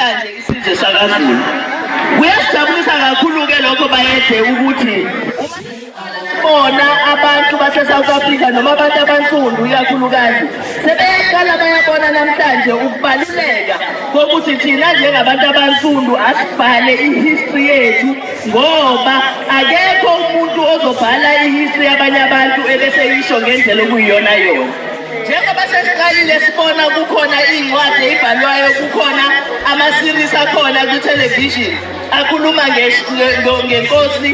Namhlanje isizwe sakaZulu. Kuyasijabulisa kakhulu-ke lokho bayede ukuthi bona abantu base-South Africa noma abantu abansundu ikakhulukazi sebeyaqala bayabona namhlanje ukubaluleka kokuthi thina njengabantu abansundu asibhale i-history yethu ngoba akekho umuntu ozobhala i-history yabanye abantu ebese yisho ngendlela okuyiyona yona. Njengoba sesiqalile sibona kukhona iy'ncwadi ey'bhalwayo, kukhona ama-series akhona kwi-television akhuluma ngenkosi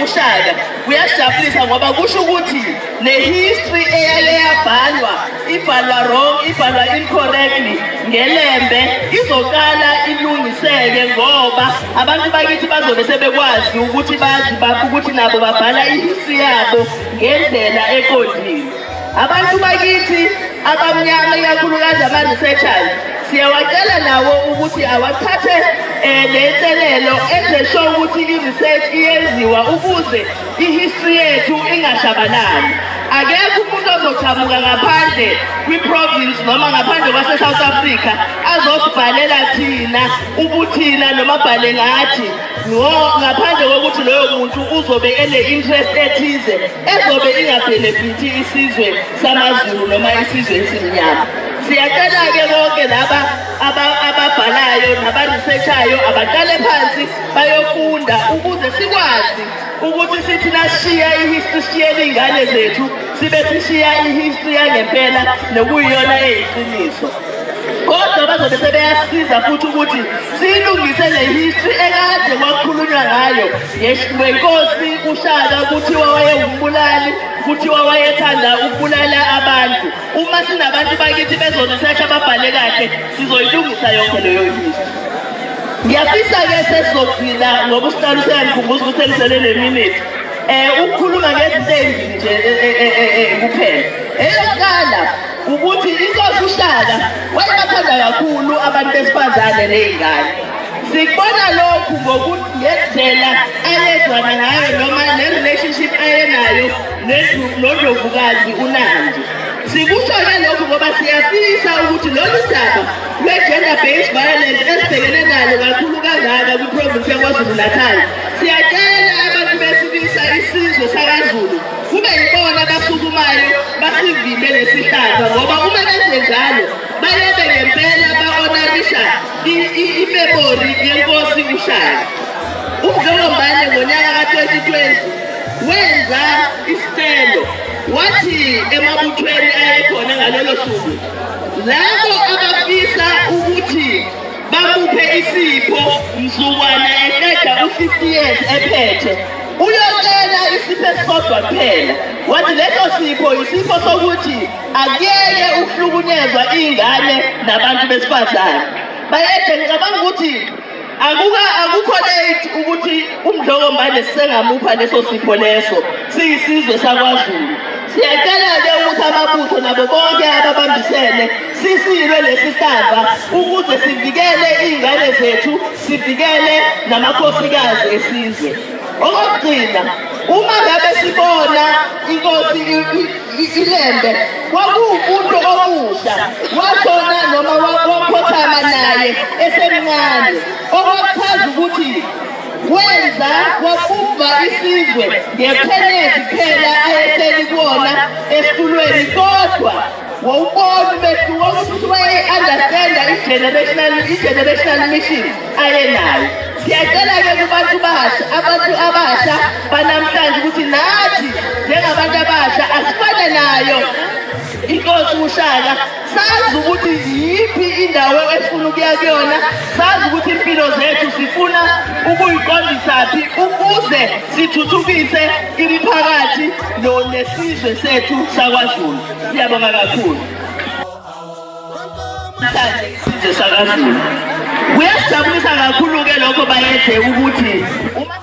uShaka. Kuyasijabulisa ngoba kusho ukuthi ne-history eyake yabhalwa ibhalwa wrong, ibhalwa incorrectly ngelembe izoqala ilungiseke ngoba abantu bakithi bazobe sebekwazi ukuthi bazi ukuthi nabo babhala i-history yabo ngendlela eqondile. Abantu bakithi abamnyama ikakhulukazi ama-researchers siyawacela nawo ukuthi awathathe le nselelo enze sure ukuthi i-research iyenziwa ukuze i-history yethu ingashabalali. Akekho umuntu ozoqhamuka ngaphandle kwi-province noma ngaphandle kwase-South Africa azosibhalela thina ubuthina noma abhale ngathi ngaphandle kokuthi loyo muntu uzobe ene-interest ethize ezobe ingabhenefithi isizwe samaZulu noma isizwe esimnyama. Siyacela-ke bonke laba ababhalayo naba-research-ayo abaqale phansi bayofunda ukuze sikwazi ukuthi sithi nashiya i-history sishiyele iy'ngane zethu sibe sishiya i-history yangempela nokuyiyona eyiqiniso. Kodwa bazobe sebeyasiza futhi ukuthi siyilungise le history ekade kwakhulunywa ngayo ngenkosi uShaka, kuthiwa wayewumbulali, kuthiwa wayethanda ukubulala abantu. Uma sinabantu bakithi bezoresearcha babhale kahle, sizoyilungisa yonke leyo history. Ngiyafisa-ke sesizogcina ngoba usihlalo useyangikhumbuza ukuthi sengisele neminithi ukukhuluma ngezinto ezimbili nje kuphela. Eyokuqala ukuthi inkosi uShaka wayebathanda kakhulu abantu besifazane ney'ngane. Sikubona lokhu ngokuthi ngendlela ayezwana ngayo noma ne-relationship ayenayo noNdlovukazi uNandi. Sikusho-ke lokhu ngoba siyafisa ukuthi lolu daba lwe-gender based violence esibhekene nalo kakhulu kangaka kwiprovinsi yaKwaZulu-Natal, siyacela abantu besilisa isizwe sakaZulu kube yibona abasukumayo basivimbe lesihlava ngoba uma benze njalo bayobe ngempela ba-honorisha imemori yenkosi uShaka. UMdlokombane ngonyaka ka-2020 wenza isicelo wathi emabuthweni ayekhona ngalolo suku labo abafisa ukuthi bamuphe isipho mzukwana eqeda u-50 years ephethe uyocela isipho esisodwa kuphela. Wathi leso sipho isipho sokuthi akuyeke ukuhlukunyezwa iy'ngane nabantu besifazane. Bayede, ngicabanga ukuthi akukho late ukuthi uMdlokombane sisengamupha leso sipho leso siyisizwe sakwaZulu. Siyacela-ke ukuthi amabutho nabo bonke ababambisene sisilwe lesi hlava ukuze sivikele iy'ngane zethu, sivikele namakhosikazi esizwe. Okokugcina, uma ngabe sibona inkosi iLembe kwakuwumuntu omusha washona noma wakhothama naye esemncane, okwakuchaza ukuthi wenza wabumba isizwe ngephenezi kuphela ayehleli kuwona esitulweni, kodwa wawubona umehluko ukuthi wayeyi-understanda i-generational mission ayenayo. Siyacela-ke kubantu basha, abantu abasha banamhlanje ukuthi nathi njengabantu abasha asifane nayo inkosi uShaka, sazi ukuthi yiphi indawo esifuna ukuya kuyona, sazi ukuthi impilo zethu sifuna ukuyiqondisaphi ukuze sithuthukise imiphakathi nesizwe sethu sakwaZulu. Siyabonga kakhulu. Isizwe sakaZulu. Kuyasijabulisa kakhulu-ke lokho bayede ukuthi uma